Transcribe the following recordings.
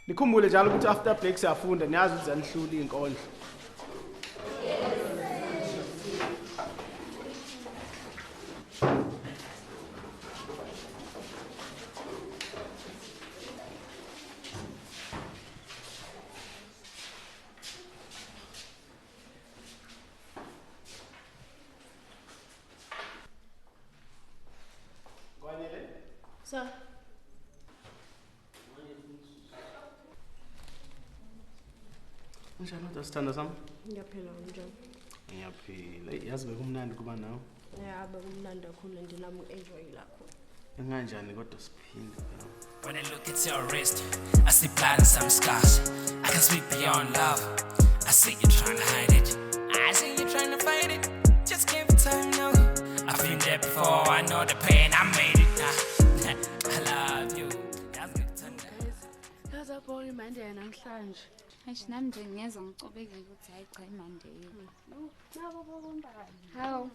Nikhumbule njalo ukuthi after break siyafunda, niyazi ukuthi zanihlula iy'nkondlo. Kwanele? Sir. Unjani kodwa sithandwa sami? Ngiyaphila, unjani? Ngiyaphila. Eyi, yazi bekumnandi kuba nawe. Ya, bekumnandi kakhulu and nami ngi-enjoy kakhulu. Enganjani kodwa siphinde phela. When I look at your wrist, I see blood and some scars. I can speak beyond love. I see you trying to hide it. I see you trying to fight it. Just give it time now. I've been there before. I know the pain. I made it. I love you. That's good to know. Yazi yabona iMonday yanamhlanje. Eish, nami nje ngiyezwa ngicobekile ukuthi hayi cha iMonday. Hawu.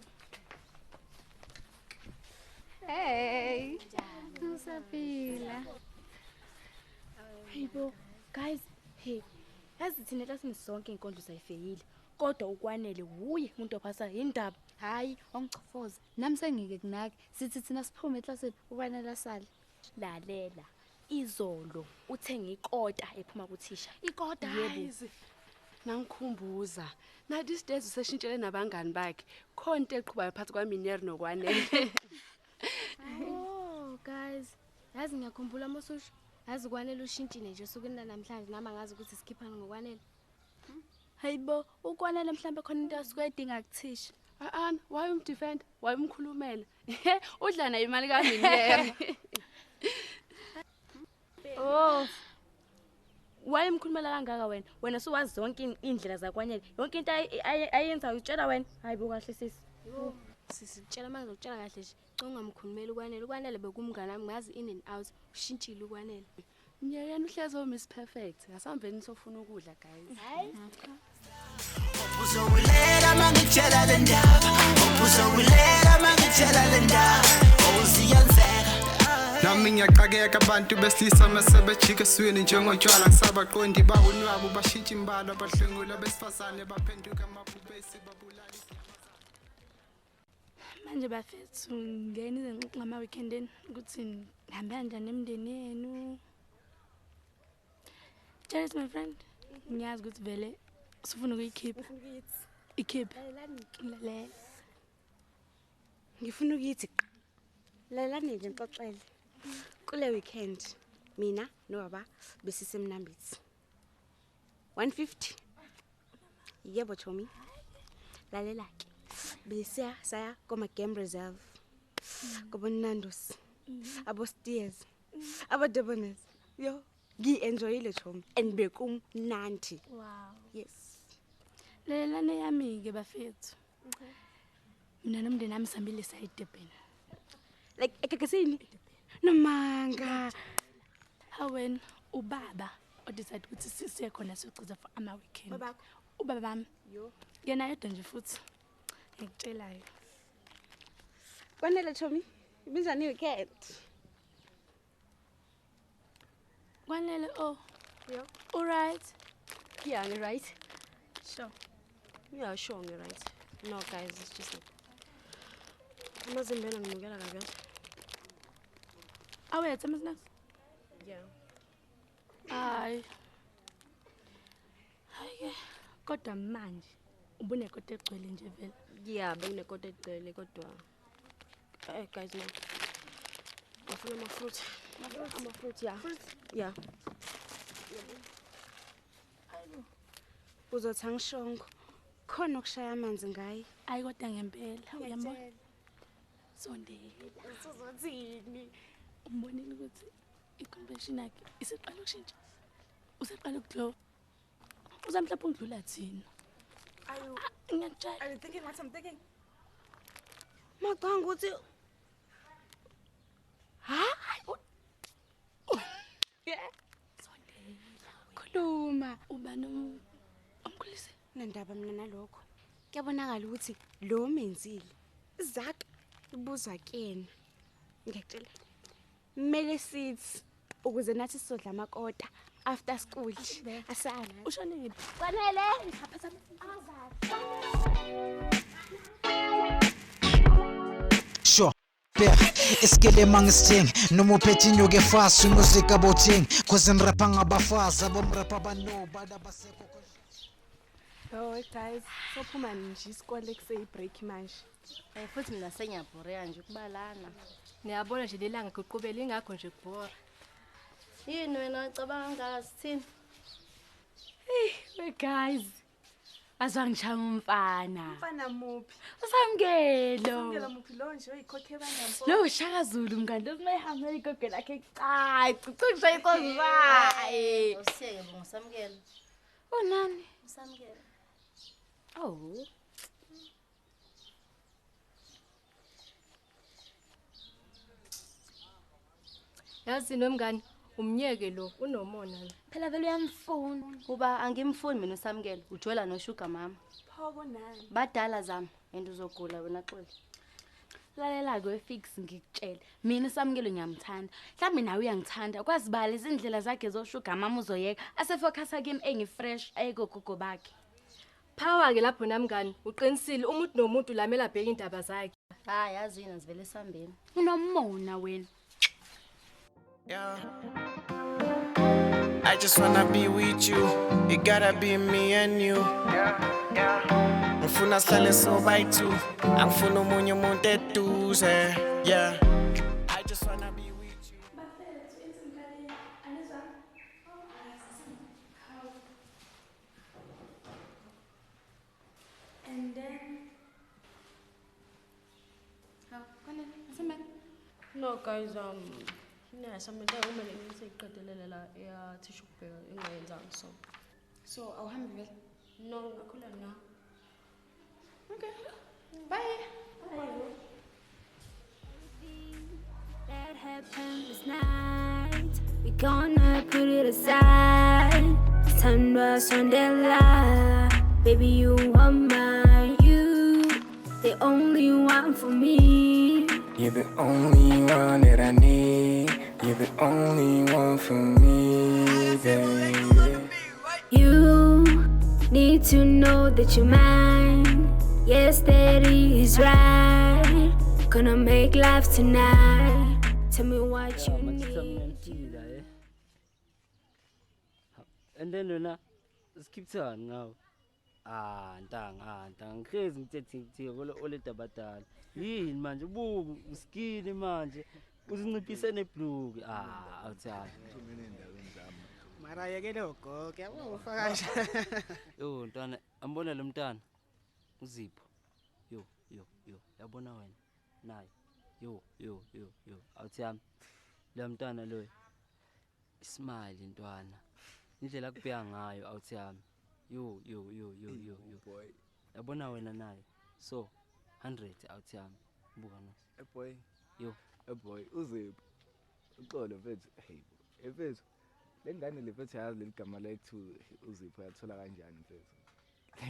Hey. Usaphila. Hayibo, guys, hey. Yazi thina eklasini sonke inkondlo sayifeyile. Kodwa uKwanele wuye umuntu ophasa indaba. Hayi, ongichofoza. Nami sengike kunake. Sithi thina siphume eklasini uKwanele asale. Lalela. Izolo uthenga ikota ephuma kuthisha. Ikota. Guys, nangikhumbuza. Na these days useshintshele nabangani bakhe. Khona into eqhubayo phakathi kwaMineri noKwanele. Oh, guys. Yazi ngiyakhumbula mosusho. Yazi uKwanele ushintshile nje osukwini namhlanje, nami angazi ukuthi sikhiphana ngoKwanele. Hayibo, uKwanele mhlambe khona into asuke edinga kuthisha. Ana, why umdefend? Why umkhulumela? Udla naye imali kaMineri. Oh. Why umkhulumela kangaka wena? Wena suwazi zonke indlela zakwanele. Yonke into ayenzayo utshela wena. Hayibo kahle sisi. Sisi kutshela manje ngizokutshela kahle nje. Cha ungamkhulumeli uKwanele. UKwanele bekumngane wami, ngazi in and out. Ushintshile uKwanele. Myekeni uhlezi o Miss Perfect. Asihambeni sofuna ukudla guys. Hayi. Uzobulela mangitshela le ndaba. Uzobulela mangitshela le ndaba. Awuziyenzeka. Nami ngiyaqakeka abantu besilisa masebejika eswini njengotshwala ngisabaqondi bawunwabo bashintsha imbala bahlengula besifazane baphenduka amabhubesi babulala. Manje bafethu ngene izinxoxo ngama weekendeni ukuthi nihambe kanjani emndeni yenu. Charity my friend, ngiyazi ukuthi vele usufuna ukuyikhipha. Ikhiphe. Lalela. Ngifuna ukuyithi lalani nje ngixoxele. Kule weekend mina nobaba besisemnambithi. 150. Yebo Tommy. Lalela ke. Besiya saya koma game reserve. Kobo Nandos. Abo Steers. Abo Debonaires. Yo, ngi-enjoyile Tommy and bekumnandi. Wow. Yes. Lalelane yami ke bafethu. Mina nomndeni wami sihambile saya eDurban. Like egagasini? Nomanga. Hawen ubaba odecide ukuthi sisiye khona siyochitha for ama weekend. Babakho. Ubaba bami. Yo. Yena yedwa nje futhi. Ngikutshelayo. Kwanele Tommy, ibinjani weekend? Kwanele oh. Yo. All right. Yeah, ngi right. Sure. Yeah, sure ngi right. No guys, it's just like amazimbela nginukela kabi yazi. Awethe ama snacks? Yeah. Hayi. Hayi. Kodwa manje ubunekota egcwele nje vele. Yeah, benginekota egcwele kodwa guys no. Ngifuna ama fruit. Ama fruit, yeah. Yeah. Uzothi angishongo. Khona ukushaya amanzi ngaye. Hayi kodwa ngempela uyambona. Sondela. Uzothini? Umbonile ukuthi i-complexion yakhe iseqala ukushintsha. Useqala ukuglow. Uzamhlapha undlula thina. Are you Ngiyakutshela. Are you thinking what I'm thinking? Macanga ukuthi ha? Sondela. Khuluma. Ubani omkhulise? Nandaba mina nalokho. Kuyabonakala ukuthi lo menzile. Zaka ibuzwa kuyena. Ngiyakutshela. Kumele sithi ukuze nathi sizodla amakota. After school. Asana. Ushonile. Kwanele. Sure. Iskele mangisithing noma uphethe inyuku efasi umusic abothing cause ngirapha ngabafazi abomrapha abanobala basekho. Oh guys, sophuma nje isikole kuseyi-break manje. Futhi mina sengiyabhoreya nje ukubalana. Niyabona nje lelanga guqubela ingakho nje kubhora. Yini wena ucabanga kangaka sithini? Hey, we guys. Azangishaya umfana. Umfana muphi? Usamkelo. Usamkelo muphi lo nje oyikhokhe bangampo. Lo ushaka Zulu mngani lo mayihamba igogo lakhe caci. Ucishaya inkonzo. Usiyeke bo ngusamkelo. Unani? Usamkelo. Oh. Yazi nomngani umnyeke lo unomona lo. Phela vele uyamfuna. Kuba angimfuni mina usamkelo, ujola noSugar mama. Pho kunani? Badala zami and uzogula wena Xoli. Lalela ke fix ngikutshela. Mina usamkelo ngiyamthanda. Mhlambe nawe uyangithanda. Kwazi bala izindlela zakhe zoSugar mama uzoyeka. Asefocus kimi engifresh ayegogogo bakhe. Power ke lapho namngani, uqinisile umuntu nomuntu lamela bheka indaba zakhe. Hayi yazi yini sivele sambeni. Unomona wena. Yeah. I just wanna be with you. It gotta be me and you. Yeah, yeah. Ngifuna sihlale sobayi-two. Angifuni omunye umuntu eduze. Yeah. I just wanna be with you. And then how? No guys, yeah, something kumele ngiseyiqedelele la eyathisha ukubheka engayenzanga so. So awuhambi vele? No, ngakhula na. Okay. Bye. Bye. That happened last night. We gonna put it aside. Sithandwa sondela. Baby, you are mine. You, the only one for me. You're the only one that I need. You're the only one for me, baby. You need to know that you're mine. Yes, that is right. Gonna make life tonight. Tell me what you need. And then wena skipthani ngawe? Ah, ntanga, ngihlezi ngithe oleda abadala. Yini manje ubuku uskini manje uzinciphise nebhluku. Ah, awuthanda. Mara yekele ugogo, yabo ufaka nje. Yo ntwana, ambona lo mntana. Uzipho. Yo yo yo, yabona wena. Naye. Yo yo yo yo, awuthanda. Lo mntana lo. Ismile ntwana. Indlela akubheka ngayo awuthanda. Yo yo yo yo yo yo. Boy. Yabona wena naye. So 100 awuthanda. Buka no. Hey boy. Yo. Hey boy, uzipho. Uxolo mfethu. Hey boy. Mfethu. Le ngane le mfethu yazi leli gama lethu uzipho yathola kanjani mfethu.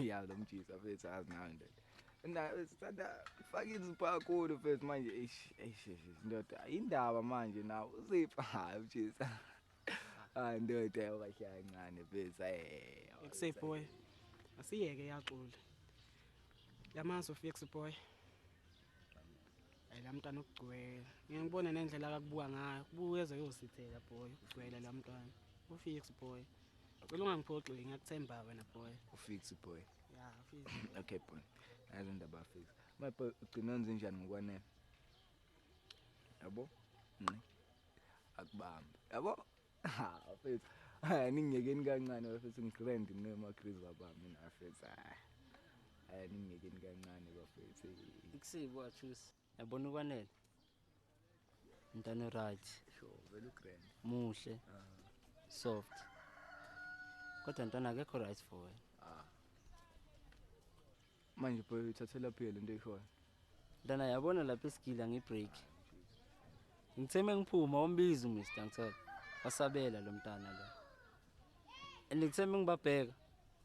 Ya lo mjisa mfethu azi nawe ndoda. Na sithanda faka izipho kakhulu mfethu manje eish eish ndoda indaba manje nawe uzipho hayi mjisa. Ah ndoda okahle kancane mfethu eh. Ekuse boy. Asiyeke yaxola. Yamazi ufix boy. Ayi lamntwana ukugcwele. Ngiyangibona nendlela akakubuka ngayo. Kubukeza uyosithela boy, ugcwele lamntwana. Ufix boy. Cela ungangiphoxi ngiyakuthemba wena boy. Ufix boy. Yeah, ufix. Okay boy. Yazi indaba fix. My boy ugcina wenze njani ngokwanele? Yabo? Ngqi. Akubambe. Yabo? Ha, mfethu. Hayi ningiyekeni kancane bafethu ngigrand noma Chris baba mina bafethu. Hayi ningiyekeni kancane bafethu. Ikusibo achusi. Yabona ukwanele. Mntana right. Sure, vele ugrand. Muhle. Soft. Kodwa ntwana akekho right for wena. Ah. Manje boy uthathela phi lento eyishoyo? Ntwana yabona lapha esigila ngebreak. Ngitheme ngiphuma wambiza uMr ngithola. Wasabela lo mntana lo. And ngitheme ngibabheka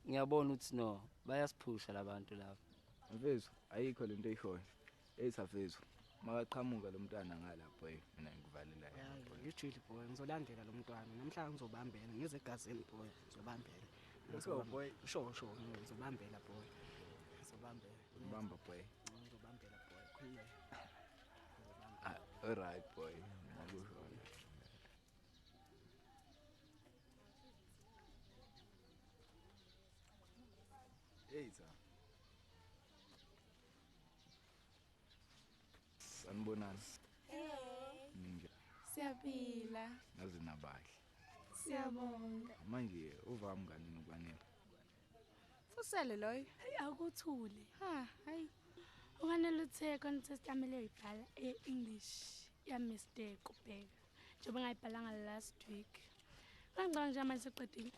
ngiyabona ukuthi no bayasiphusha labantu laba. Mfethu ayikho lento eyishoyo. Ethi afethu makaqhamuka lo mntwana ngalapho mina ngikuvalela yena boy. Ngijile boy, ngizolandela lo mntwana. Namhlanje ngizobambela, ngize egazini boy, ngizobambela. Sure, boy. Sure, sure, ngizobambela boy. Ngizobambela. Bamba boy. Ngizobambela boy. Khululeka. Ah, alright boy. Ngakusho. Hey, sir. Sanibonani. Ninja. Siyaphila. Naze nabahle. Siyabonga. Manje uva mngani nokwanele. Fusele loyo. Hey akuthule. Ha, hayi. Unganele uthe khona test yami leyoyibhala e-English ya mistake ubheka. Njengoba ngayibhalanga last week. Ngicabanga nje manje seqedile.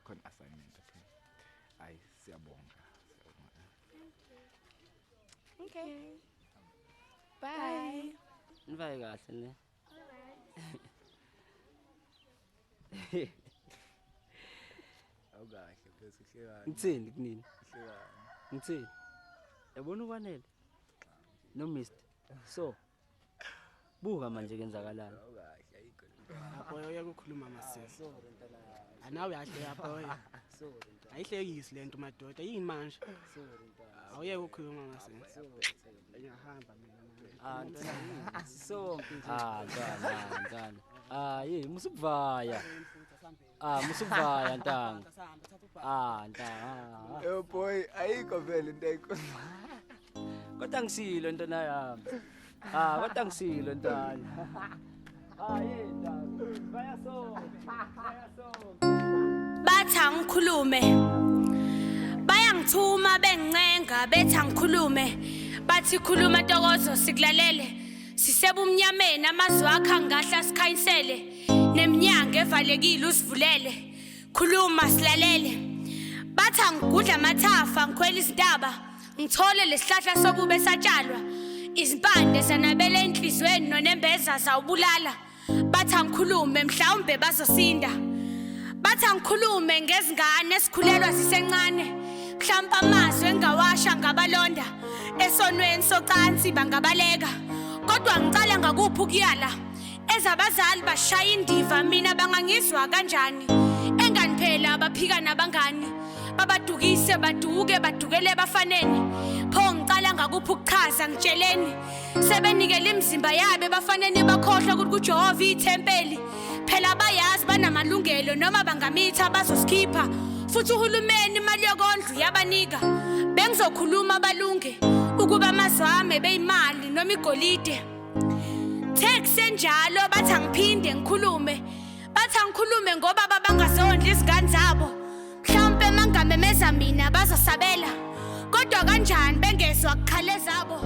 Khona assignment okay. Hayi siyabonga. Siyabonga. Okay. Bye. Nivaye kahle ne. Awukahle mfethu uhlekani. Ngithini kunini? Uhlekani. Ngithini? Yabona ukwanele. No Mr. So buka manje kenzakalani. Awukahle ayikho. Boy, uyeke ukukhuluma masisi. Anawe uyahleka boy. Sorry ntwana. Ayihlekisi lento madoda, yini manje? Sorry ntwana. Awuyeke ukukhuluma masisi. Ngiyahamba mina manje. Ah ntwana sonke nje. Ah ntwana ntwana. Ah hey musukuvaya. Ah musukuvaya ntanga. Ah ntanga. Eh boy ayikho vele into ayikho. Kodwa ngisilo ntwana yami. Ah kodwa ngisilo ntwana. Ah hey ntanga. Vaya sonke. Vaya sonke. Bathi angikhulume. Bayangithuma bengincenga bethi angikhulume. Bathi khuluma Ntokozo sikulalele. Sisebumnyameni amazwi akho angahle asikhanyisele. Neminyango evalekile usivulele. Khuluma silalele. Bathi angigudla amathafa ngikhwela izintaba. Ngithole lesihlahla sobube satshalwa. Izimpande zanabele enhlizweni nonembeza zawubulala. Bathi angikhulume mhlawumbe bazosinda. Bathi angikhulume ngezingane esikhulelwa sisencane. Mhlawumbe amazwi engawasha ngabalonda. Esonweni socansi bangabaleka. Kodwa ngicala ngakuphi ukuyala? Ezabazali bashaya indiva mina bangangizwa kanjani? Engani phela abaphika nabangani. Babadukise baduke badukele bafaneni. Pho ngicala ngakuphi ukuchaza ngitsheleni? Sebenikele imizimba yabo bafaneni bakhohlwa ukuthi kuJehova ithempeli. Phela bayazi banamalungelo noma bangamitha bazosikhipha. Futhi uhulumeni imali yokondla uyabanika. Bengizokhuluma balunge ukuba amazwi ami ebeyimali noma igolide. Kusenjalo bathi angiphinde ngikhulume. Bathi angikhulume ngoba babangazondla izingane zabo. Mhlawumbe mangamemeza mina bazosabela. Kodwa kanjani bengezwa kukhale zabo?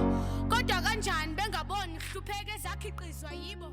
Kodwa kanjani bengaboni kuhlupheka ezakhiqizwa yibo?